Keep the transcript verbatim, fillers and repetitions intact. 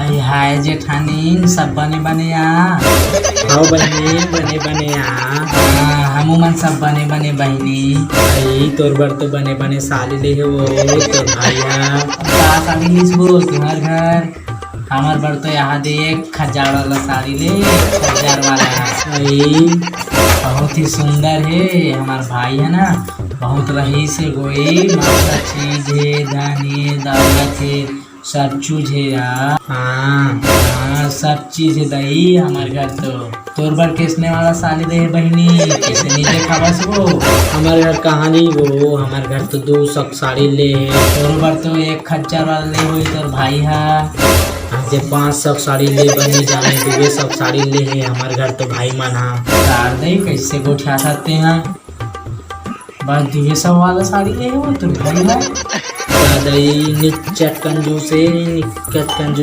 अरे हाय जेठानी, सब बने बने आ? हव बहिनी, बने बने आ। हाँ, हमू मन सब बने बने बहिनी। भाई, तोर बर तो बने बने साड़ी ले हे वो तोर भाई हा। का साड़ी लिस वो तुम्हार घर? हमर बर तो यहाँ दे एक हजार वाला साड़ी ले, एक हजार वाला। भाई, बहुत ही सुंदर हे हमर भाई है ना, बहुत रईस हे गोई, मस्त चीज हे, धन हे, दौलत हे, सब चीज हे यार। हाँ, हाँ, सब चीज हे दाई हमर घर तो। तोर बर किसने वाला साड़ी दे हे बहिनी, किसने देखावस वो? हमर घर कहाँ नहीं वो, हमर घर तो दू सौ साड़ी ले हे। तोर बर तो एक हजार वाला ले होई तोर भाई हा। आज पाँच सौ साड़ी ले बनी जाने, दुए सौ साड़ी ले हे हमर घर तो भाई मन हा। यार दाई, कैसे गोठिया सकते हैं? बस दुए सौ वाला साड़ी ले हो तो भाई भाई। दाई निच्चट कंजूस हे, निच्चट कंजूस।